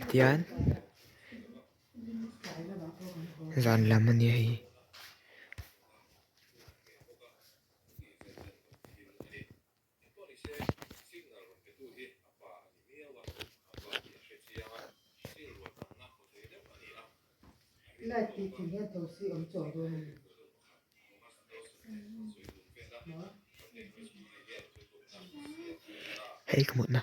Tian zan lam a nia hei. Hei ka mutna.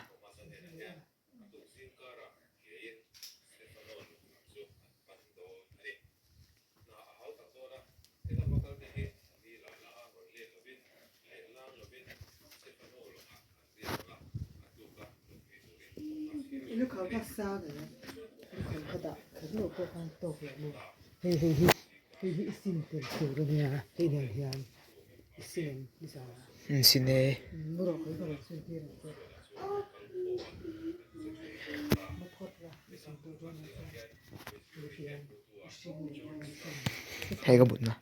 Sin e. Hei ka mutna.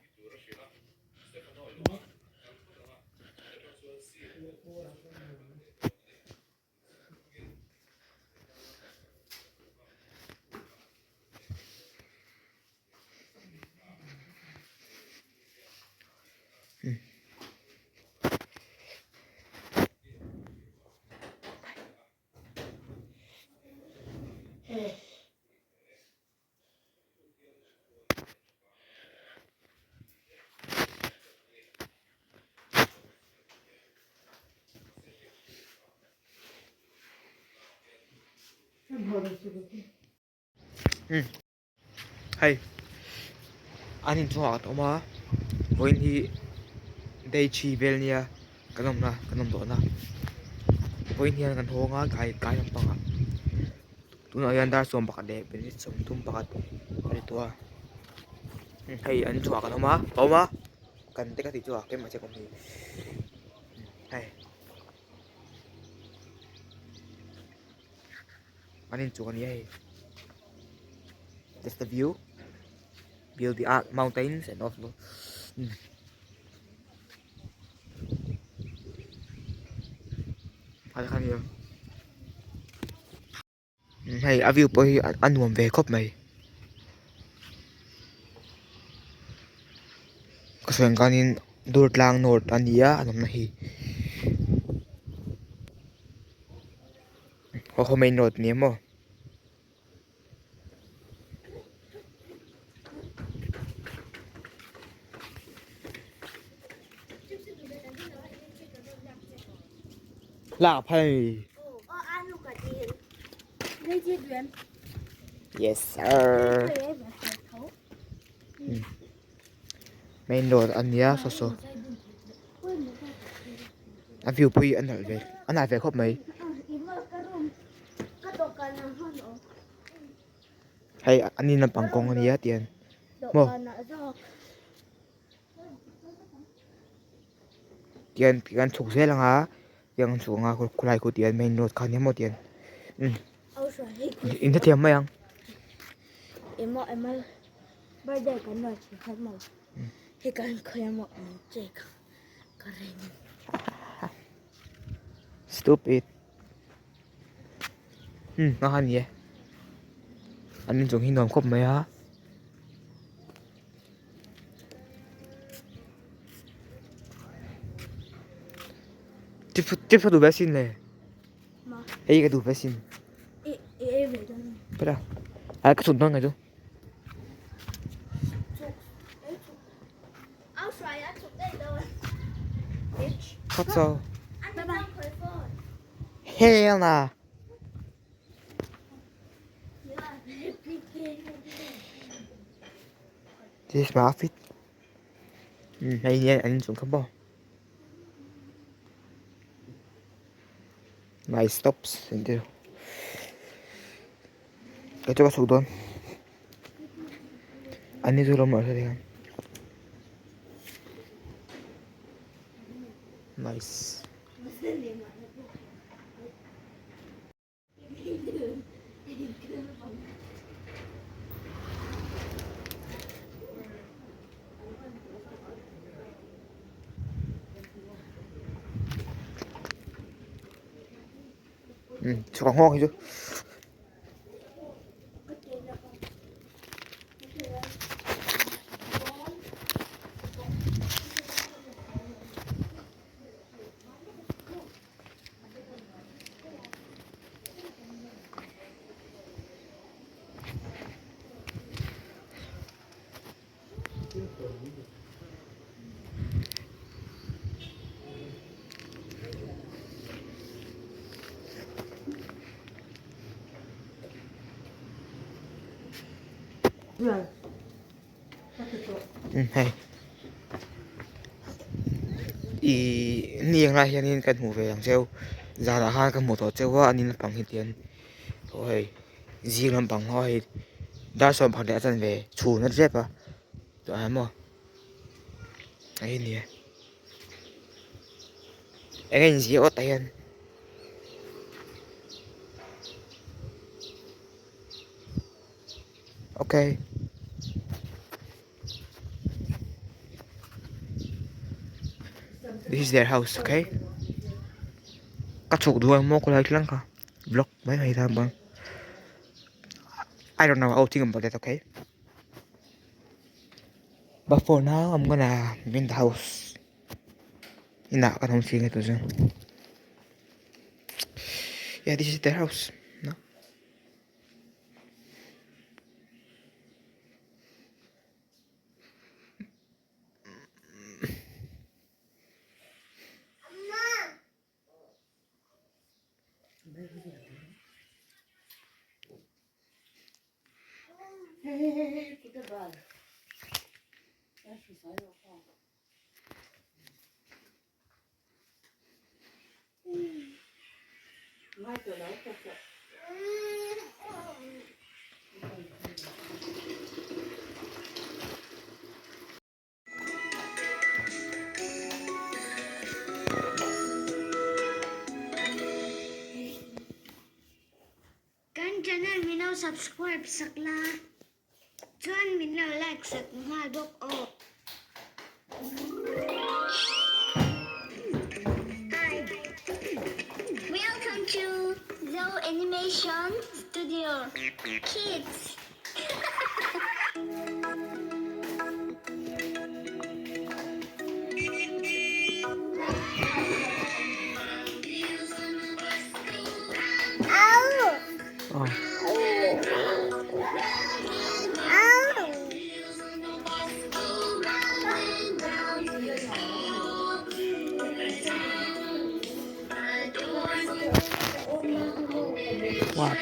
Hei an inchungah kan awm a vawiin hi day three vel nia kan awmna kan awm tawhna vawiin hian kan hawng a kai kai lampangah tunah hian dar 11 leh minute 31 a ni tawh a hei an inchungah kan awm a ka awm a kan te ka tih chu a keimah chiah ka awm thei hei. An inchung a ni a hei that's the view view the ah mountains and also hei a view pawh hi a nuam ve khawp mai ka sawi ang khanin Durtlang north a ni a an awmna hi. Haw haw main road ni maw. Lak phal ani. Yes sir. Main road a nia saw saw. A view pawh hi a nalh ve a nalh ve khawp mai. Hei an in lampang kawng a nia tian maw tian kan chhuk zel ang a tiang an chhuk ang a khulai khu tian main road kha ania maw tian umm in hrethiam mai ang. Stupid. Hmm, nga kha ni e. An inchung hi nuam khawp mai a. Chips chips ka duh ve asin le. Hei ka duh ve asin. Pera. Ai ka chhun dawn ngai chu. What so? Hell nah. This is my outfit. Hei hian an inchung kha maw. Nice tops engtir. Ka chu ka chhuk dawn. An ni chu lo mawlh hre hian. Nice. Chhuk ang nghawk hi chu. Hei ihh ni ang lai hianin kan hmuh ve ang cheu zanah khan ka hmuh tawh cheu a an in lampang hi tian aw hei zing lampang ho hei dar sawmpakhat leh a chanve chhun a zep a tah hian maw hei hi a ni e eng nge inziah awt tah hian. Okay. This is their house, okay? Ka chhuk duh ang maw khawlai tlang kha vlog mai mai tan pawn I don't know how to think about that, okay? But for now, I'm gonna be in the house. Inah kan awm si nge tu chu. Yeah, this is their house. No? Kan channel min lo subscribe sak la, chuan min lo like sak nghal bawk aw. Hi, welcome to Zo Animation Studio Kids. What?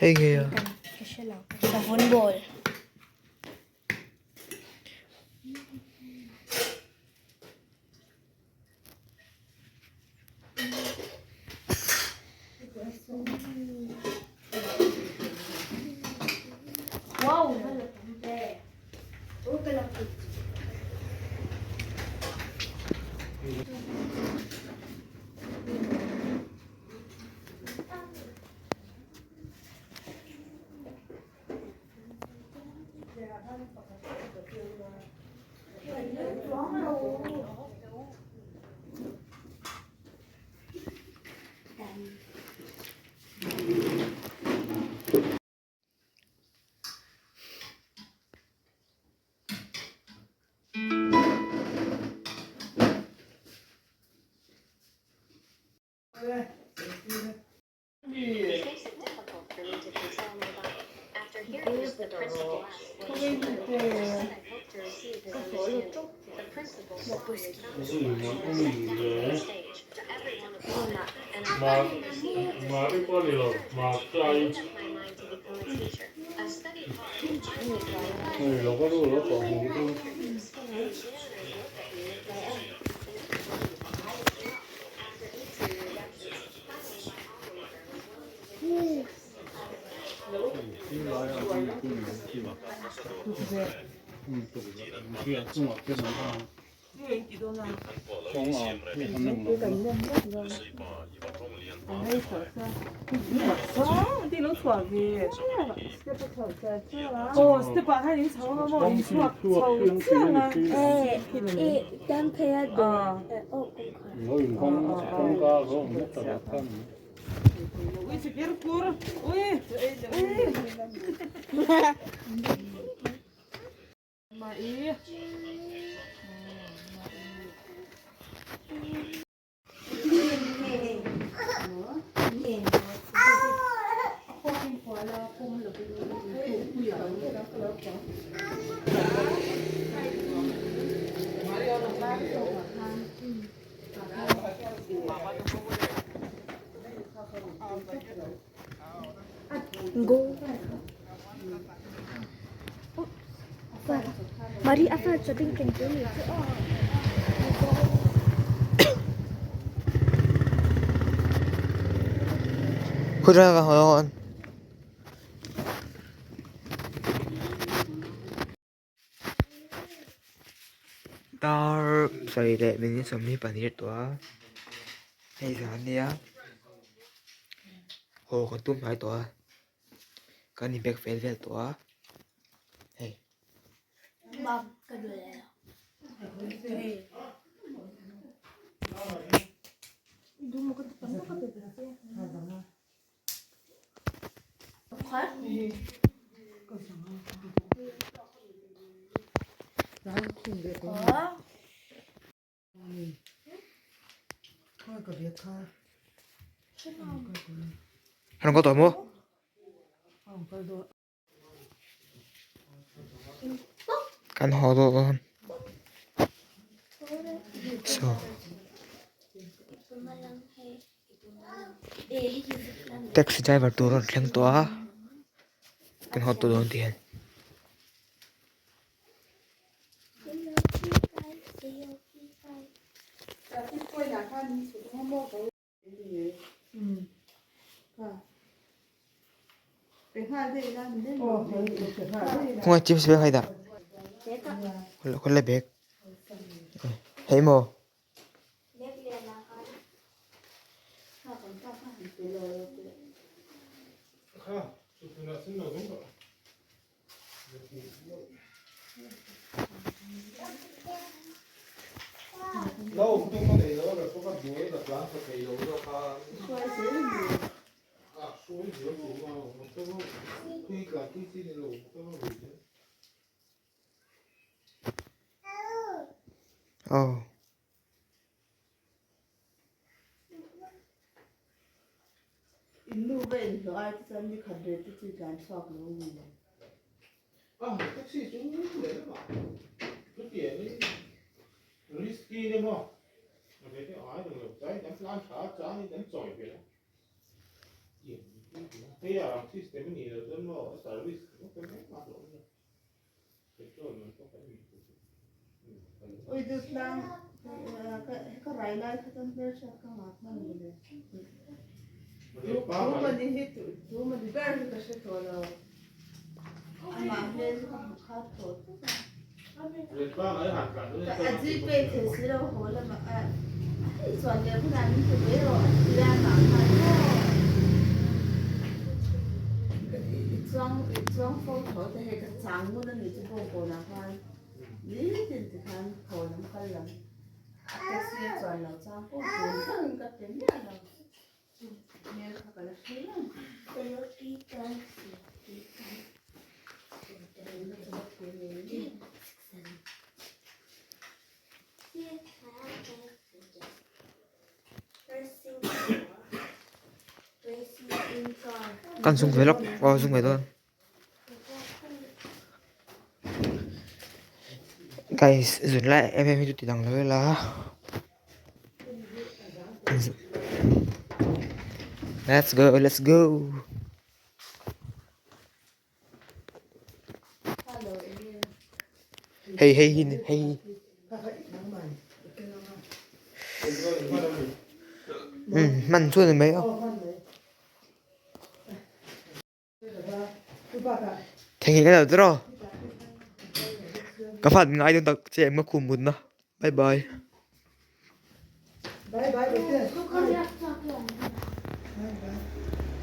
Hei nge a? Khawilai ah hawn dar sarih leh minute 22 tawh a hei zan ania haw kan tum hnai tawh a kan in pack fel vel tawh a hei. An rawn kal tawh maw? Kan haw dawn dawn so taxi driver tur a rawn thleng tawh a kan haw tawh dawn tih hian. Khawngaih chips bag hai dah khawngaih bag hei maw. Aw. Kan zung ve lawk aw zung ve dawn guys zun lai em em hi chu ti dang lo ila. Let's go let's go. Hei hei hi hei hman chu a ni mai a. Theihnghilh ka lo tiraw ka fat ngai dawn tak che em ka khum mutna bye bye.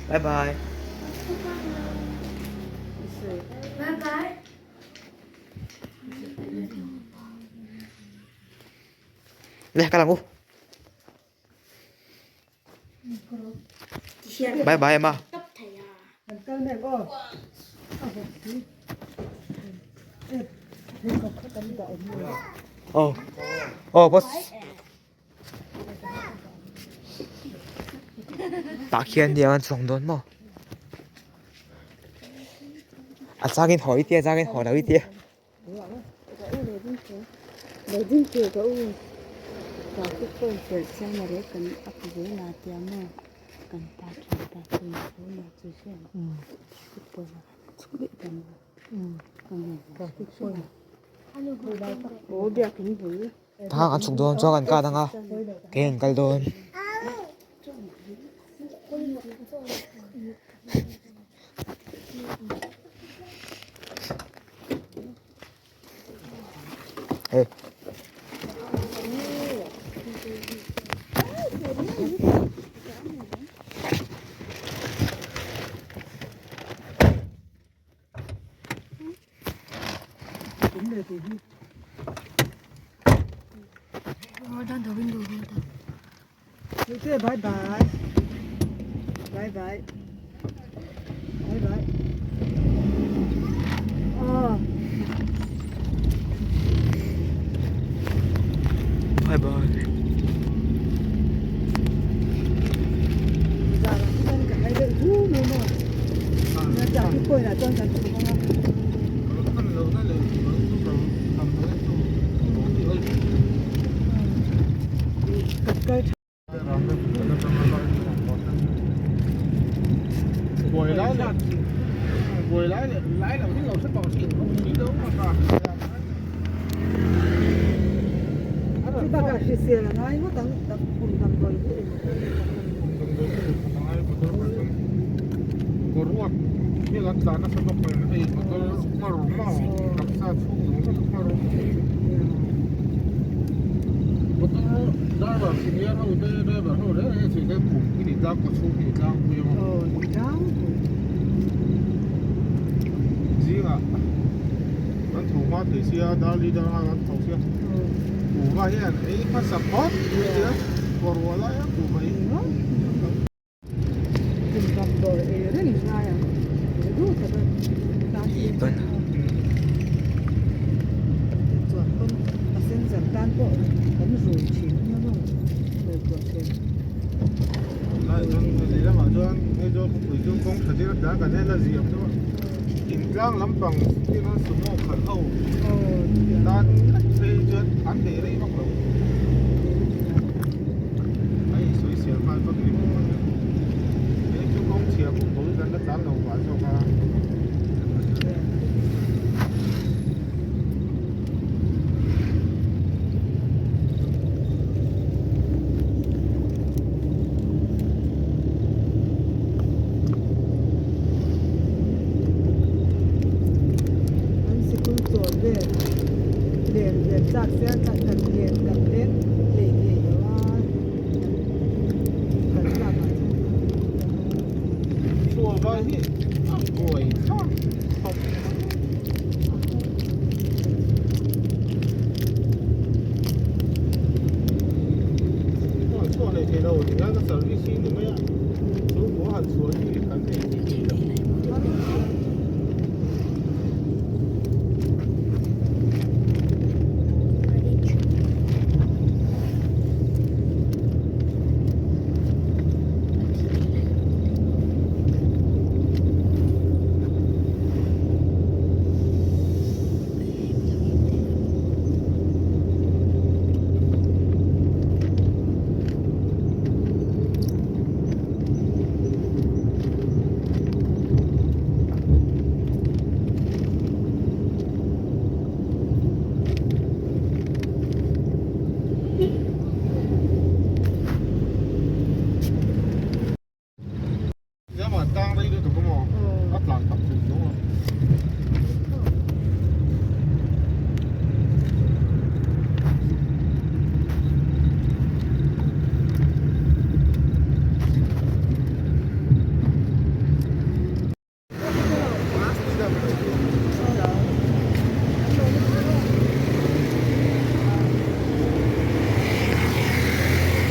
Bye bye. Le kal ang u. Bye bye Emma. Oh. Oh boss. Tah khian nia an chuang dawn maw? A changin haw i tia a changin haw lo i tia. Thang an chhuk dawn chuan an kah dang a ke an kal dawn. Hei. Bye bye. Bye bye. Bye bye. Oh. Bye bye.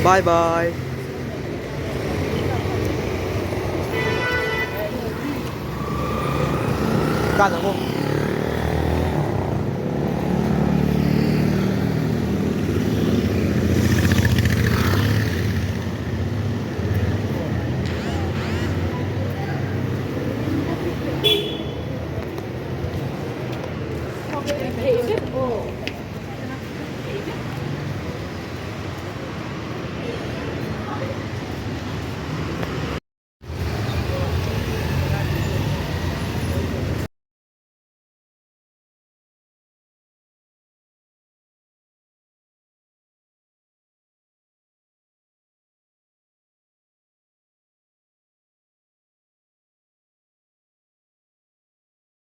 Bye bye. Kan ang u.